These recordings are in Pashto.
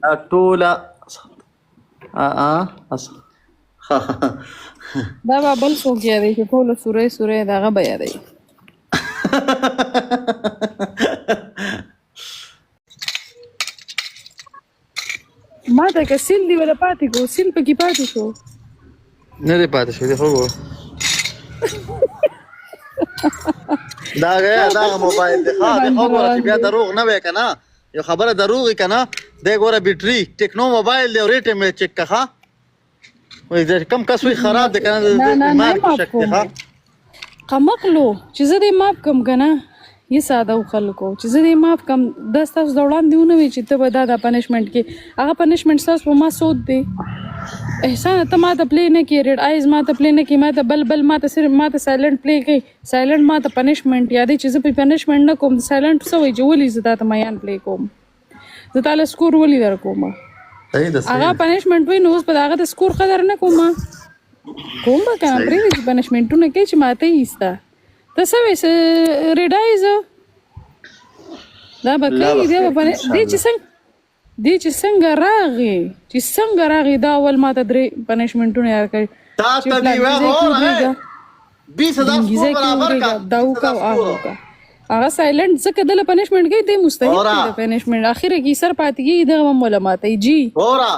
دا ټوله ا ا اس دا به بل څوک یادوي چې ټوله سورې سورې دغه به یادوي. ما ته که سیل دی ولا پاتې کو، سیل پکې پاتې شو. نه دی پاتې شو دی، خو ګوره دا غیا دا موبایل دی. ها دی، خو ګوره چې بیا دروغ نه وای کنه، یو خبره دروغ کنه دی. ګوره بیټری ټیکنو موبایل دی، ریټ مې چیک کړه. وای کم کس وی خراب دی کنه. نه نه نه، ایمان کې شک دی. ها قمقلو چې زه دې معاف کم کنه، یې ساده خلکو چې زه دې معاف کم، دا ستاسو د وړاندې ونه وي چې ته به دا د پنشمنټ کې هغه پنشمنټ ستاسو په ما سود دی. احسان، ته ما ته پلی نه کې، ریډ آیز ما ته پلی نه کې، ما ته بل بل ما ته صرف ما ته سایلنټ پلی کې. سایلنټ ما ته پنشمنټ یادې چې زه په پنشمنټ نه کوم. سایلنټ څه وایي چې ولې زه تا ته میان پلی کوم، زه تا له سکور ولې در کوم؟ صحیح ده. هغه پنشمنټ وي، نو اوس په هغه د سکور قدر نه کوم، کوم به کنه. پرې چې پنشمنټونه کوي چې ماته یې ایسته. ته څه وې ریډایز دا به کوي دی به دې چې څنګه دې چې څنګه راغی، چې څنګه راغی، دا اول ماته درې پنشمنټونه یاد کړي. تا ته دی وره 20,000 سکور برابر کا. دا وکاو هغه وکا. هغه سایلنټ ځکه دله پنشمنټ کوي، دی مستحق دی د پنشمنټ. اخره کې سر پاتې کیږي، دغه هم ولا ماته جی. اورا.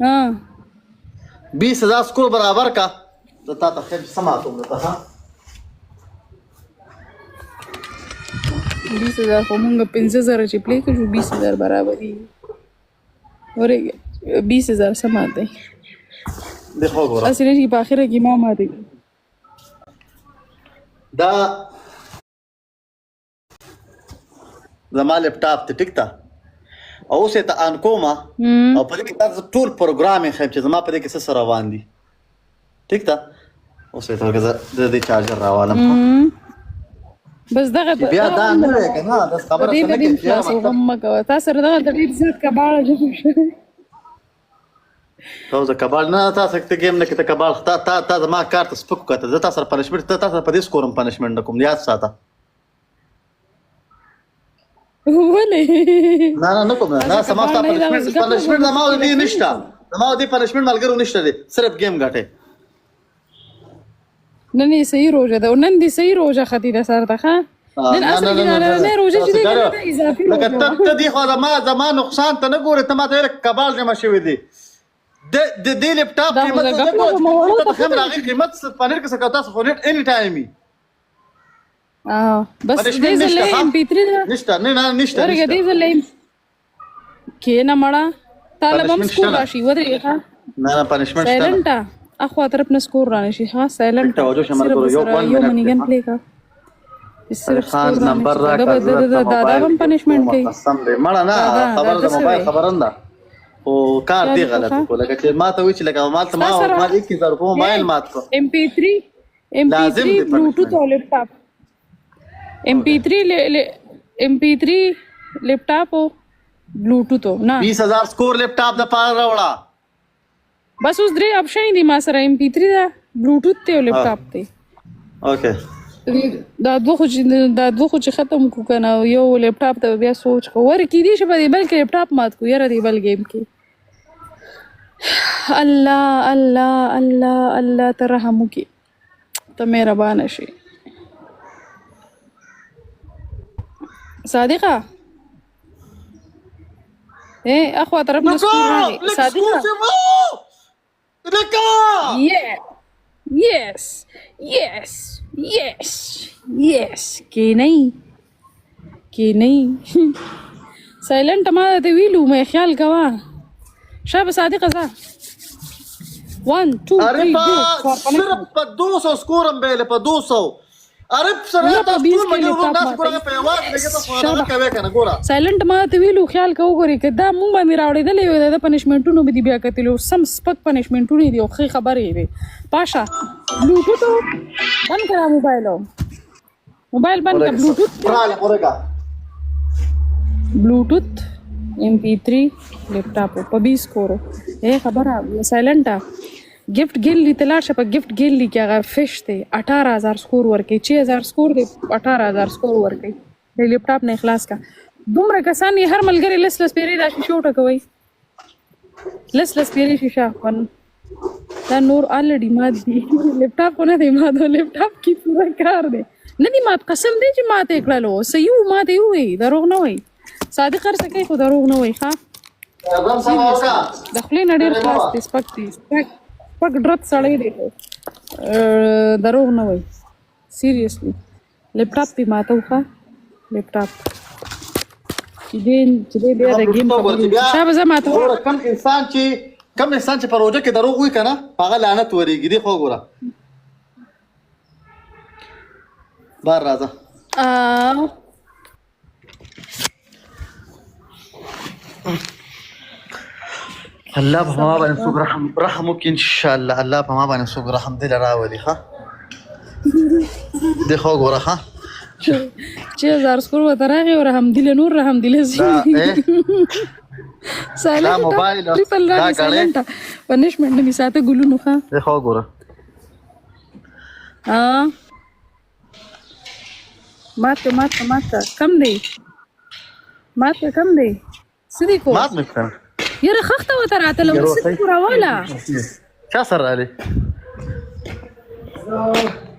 ها. 20,000 سکور برابر کا، زه تا ته خیر سماتوم ته. ها. 20,000 خو مونږ 5,000 چې پلی کړو، 20,000 برابرې ورېږي. 20,000 سماته. د خو ګوره. اصل کې په اخره کې ما ماته. دا زما لپټاپ ته ټیک تا او اوس یې ته آن کوم او په دې کې تاسو ټول پروګرام یې ښیم چې زما په دې کې څه څه روان دي. ټیک تا، اوس یې ته زه د دې چارجر راوالم. بس دغه بیا دا نه وی کنه، دا خبره څنګه کې چې غم مه کوه، تا سره دغه د ډیر زیات کباړه جمع شوی. ته زه کباړ نه، تا څه ګیم نه کې ته کباړ. تا تا تا زما کار ته سپک کته. زه تا سره پنشمنټ، ته تا سره په دې سکورم پنشمنټ نه کوم، یاد ساته. ولې؟ نه نه، نه کوم نه. سما ستا پنشمنټ، پنشمنټ زما دې نشته، زما دې پنشمنټ ملګرو نشته دي، صرف ګیم غټه. نن یې صحیح روزه ده، نن دې صحیح روزه ختی ده سر ته. ښه، نن اصل کې نه نه روزه چې دې اضافي. لکه ته ته دی خو زما نقصان ته نه ګوره. ته ما ته کبال جمع شوی دی، د د دې لپټاپ قیمت ته ګوره، ته هم راغی قیمت پنیر کې څه تاسو خو نت اني ټایم. بس دې ځلې ام پی 3 نشته. نه نه، نشته. ورګه دې ځلې کې نه مړه طالب هم سکور راشي ودرېږه. نه نه، پنشمنټ شته. سایلنټ اخوا طرف نه سکور رانه شي. ها سایلنټ. توجه شمر کړو، یو 1 منټ، یو منیګن پلی کا. خان نمبر راکړه. دا دا هم پنشمنټ کوي. قسم دې مړه، نه خبر د موبایل خبرنده ده، خو کار دی غلط کو. لکه چې ما ته وی چې لکه مال ته ما ما 21,000 روپو موبایل مات کو. ام پی 3، ام پی 3، بلوټوث او لپټاپ. ام پی 3، ام پی 3، لپټاپ او بلوټوث نه. 20,000 سکور لپټاپ د پاره راوړه. بس اوس درې اپشن دي ما سره، ام پی 3 ده، بلوټوث ته او لپټاپ ته. اوکې. دا دوه خو چې ختم کو کنه، یو لپټاپ ته بیا سوچ کو. ور کې دي چې په دې بل کې لپټاپ مات کو. یاره دې بل ګیم کې الله الله الله الله ته رحم وکي، ته مهربان شي. صادقه اے اخوا طرف نه سکور راغی. صادقه. لکه یس یس یس یس، کې نه کې نه. سایلنټ ما ته ویلو مې خیال کوا. شابه صادقه، ځه، 1 2 3. ارے صرف په 200 سکورم بیل په 200. اره سره تاسو ټول مګر تاسو ګوره په आवाज لګه ته خو نه کوي کنه ګوره. سایلنټ ما ته ویلو خیال کو. ګوري که دا مونږ باندې راوړېدلې وي، د پنشمنټونو به دی بیا کتلو. سم سپک پنشمنټونه دي او ښې خبرې دي. پاشا بلوټوث بند کړه، موبایل موبایل بند کړه، بلوټوث. رااله ورګه. بلوټوث، ام پی 3، لپټاپ په 20 کورو. اے خبره سایلنټ، ګفټ ګیلری ته لاړ شه. په ګفټ ګیلری کې هغه فش دی، 18,000 سکور ورکوي. 6000 سکور دی، 18,000 سکور ورکوي. د لپټاپ نه اخلاص کا. دومره کسان یې، هر ملګری لس لس پیرې دا شیشه وټکوي، لس لس پیرې شیشه. خپل دا نور الریډي مات دي. لپټاپ خو نه دی مات، لپټاپ کې پوره کار دی. نه دی مات، قسم دی چې ماته یې کړلو. صحیح و، ماته یې ووایي، دروغ نه وایي. صادق هر څه کوي خو دروغ نه وایي. ښه، د خولې نه ډېر خلاص دی، سپک دی، سپک سپک ډرت سړی دی، خو دروغ نه وایي. سیریسلی لپټاپ پې ماته وښه، لپټاپ چې دې چې دې بیا د ګیم خبرې شابه زه ماته. ګوره، کم انسان چې په روژه کې دروغ وایي کنه، هغه لعنت ورېږي دی. خو ګوره، بار راځه. الله په ما باندې څوک رحم وکړي. ان شاء الله الله په ما باندې څوک رحم دې راولي. ښه دی، خو ګوره، ښه. چې هزار سکور وته راغی او رحم دل نور رحم دل. دا سایلنت دا موبایل، ټریپل دا راغی. غړی. سایلنت پنشمنت نه می ساته ګلونو. ښه. دی، خو ګوره. ها، ماته ماته ماته کم دی، ماته کم دی. سدي کو؟ مات مې کړ. یاره خخته وته راتله. یاره. سدي کو؟ راواله. چا سره راغلی؟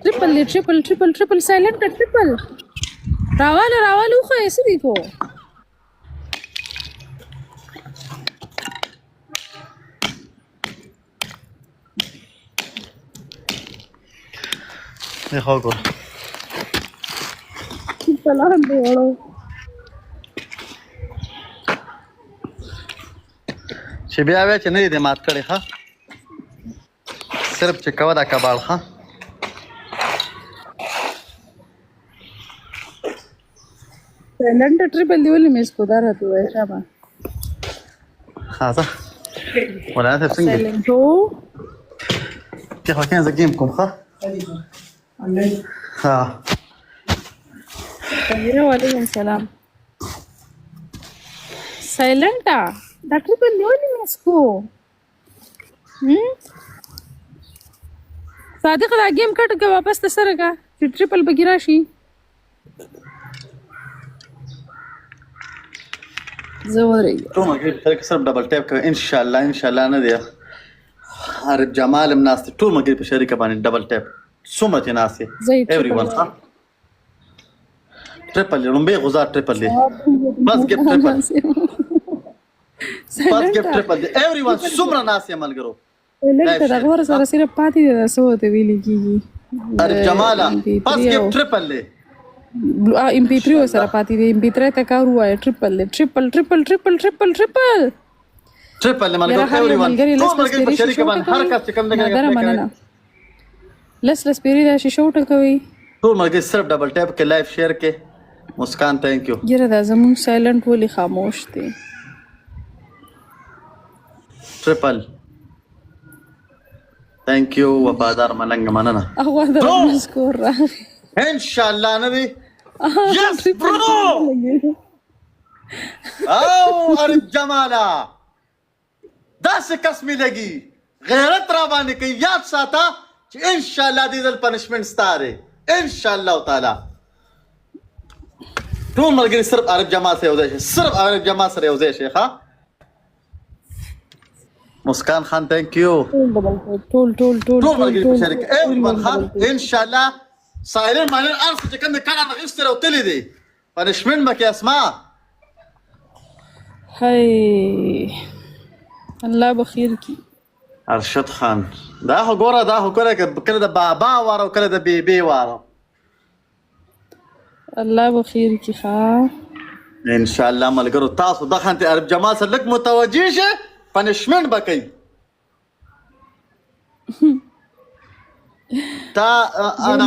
ټریپل دی، ټریپل ټریپل ټریپل، سایلنت ټریپل. راواله راواله، خو یې سدي کو؟ دی، خو ګوره. سلام دی وړو. چې بیا وای چې نه دې مات کړی. ښه، صرف چې کوه دا کباړ. ښه. سایلنت ټریپل دی ولې مې کو؟ دا راته وای، شابه. ها ځه، مولانا صاحب، څنګه؟ سایلنټو. ته خو کین، زه ګیم کوم. ښه، ها. وعلیکم السلام. سایلنټا، دا ټریپل دی ولې مې کو؟ صادق، دا ګیم کټ که واپس ته سره کا چې ټریپل پکې راشي. زه ورېږم. ټول ملګري په شریکه صرف ډبل ټیپ کوي. ان شاء الله، ان شاء الله. نه دی عارف جمال هم ناست دی. ټول ملګري په شریکه باندې ډبل ټیپ، څومره چې ناست زه یې ایوری ون. ټریپل دی، لومبه غزار ټریپل دی، بس ګیپ ټریپل، بس ګیپ ټریپل دی. ایوری ون، څومره ناست یې ملګرو. لږ ته دغه ور سره صرف پاتې دی، دا څه ورته ویل کېږي؟ عارف جماله، بس ګیپ ټریپل دی. ام پی 3 سره پاتې دی، ام پی 3 ته کار وایي. ټریپل دی، ټریپل ټریپل ټریپل ټریپل ټریپل. ټریپل دی یاره ملګرو. هر یو ایوری ون، ملګری ټول لس لس ملګري په پیرې شریکه شیشه باندې هر وټکوي. کس چې کوم دی. نادره مننه. لس لس پیرې دا شیشه وټکوي. ټول ملګري صرف ډبل ټیپ کې، لایو شیر کې. مسکان، ثانک یو. یاره دا زمونږ سایلنټ ولې خاموش دی؟ ټریپل، ثانک یو وفادار ملنګ، مننه. هغه د Bro! سکور راغی. ان شاء الله. نه دی، یس برو. او عارف جمالا، داسې کس می لګي غیرت را باندې کوي. یاد ساته چې ان شاء الله دې ځل پنشمنت ستاره، ان شاء الله تعالی. ټول ملګري صرف عارف جمال سره یو ځای شي، صرف عارف جمال سره یو ځای شي. ښه، مسکان خان، ثانک یو. ټول ډبل ټیپ، ټول ټول ټول. ټول ملګري په ټول. شریک ایوری ون. ښه، ان شاء الله. سایلن مانن ارس چې کوم کله غیستر او تللی دی، پنشمنت بکې اسما. هاي الله بخیر کی. ارشد خان، دا خو ګوره، دا خو کله کله د بابا واره او کله د بیبي واره. الله بخیر کی. ښا. ان شاء الله ملګرو، تاسو د خان ته عرب جماعت سره لږ متوجه شئ، پنشمنت به کوي. تا هغه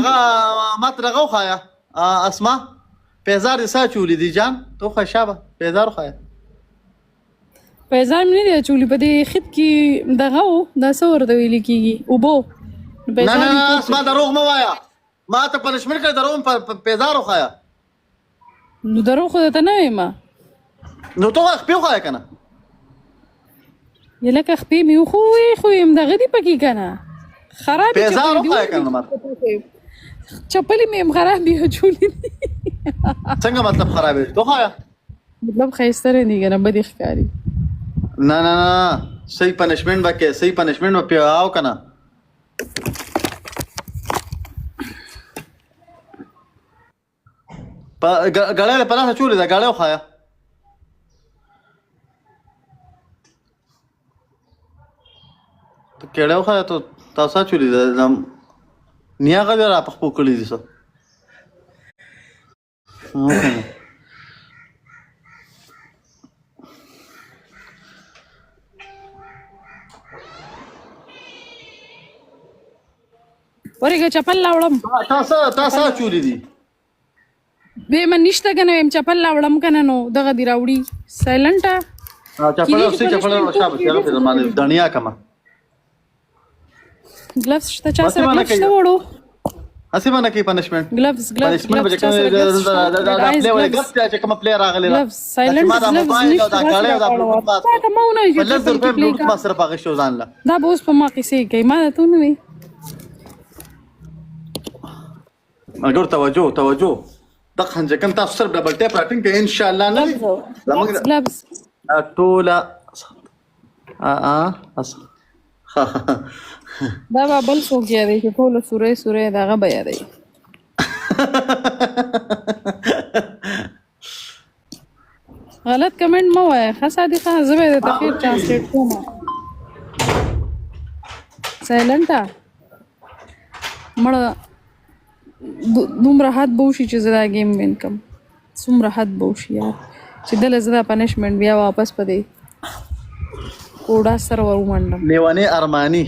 ماته دغه وښایه. اسما، پیزار دې سا چولې دي جان؟ ته وښایه، شابه پیزار وښایه. پیزار مې نه دی اچولي، په دې خط کې دغه و، دا څه ورته ویل کېږي، اوبو. نه نه نه، اسما، دروغ مه وایه. ما ته پنشمنت کړه، دروغ په پیزار وښایه. نو دروغ خو درته نه وایم. نو ته خپې وښایه که نه. یې لکه خپې مې وخوې، خو یم دغه دی پکې که نه خرابې پیزار چپلې دي. وښایه که نه ماته. چپلې مې هم خرابې اچولې دي. څنګه مطلب خرابې؟ ته وښایه. مطلب ښایسته نه دي کنه، بدې ښکاري. نه نه نه، صحیح پنشمنټ به کې، صحیح پنشمنټ به پیاو کنه. په ګړې په لاس چولې دا ګړې وخایا. ته کېړې وخایا، ته تاسو چولې دا نیا غوې را په خپل کړی دي څه. Okay. ورګه چپل لاوړم. تاسو تاسو چولې دي به من نشته کنه، ویم چپل لاوړم کنه، نو دغه دی راوړي سایلنټه. چپل او څه چپل او شابه چې هغه زمانه دنیا کما. ګلوز شته چا سره؟ ګلوز شته وړو؟ هسې باندې کې پنشمنټ ګلوز ګلوز پنشمنټ به کوم دا دا پلی ولې ګلوز چې کوم پلی راغلی ګلوز سایلنټ ګلوز نشته. دا غړې دا بلوټوت ما ته ما ونه په 10 روپۍ بلوټوت ما سره پاغه شو ځان له. دا به اوس په ما قصې کوي، ما ته نه وي. مګر توجه توجه، دغه چې کوم تاسو سره ډبل ټیپ راټینګ کې ان شاء الله نه زموږ ګلوز ټوله ا ا اس. دا به بل څوک یادوي چې ټوله سورې سورې دغه به یادوي. غلط کمنټ مه وایه. ښه صادقه، زه به درته خیر ټرانسلیټ کوم. سایلنټه مړه، دومره حد به وشي چې زه دا ګیم وین کم. څومره حد به وشي یار چې دله زه دا پنشمنټ بیا واپس په دې کوډا سره ور ومنډم. لیوانی ارمانی.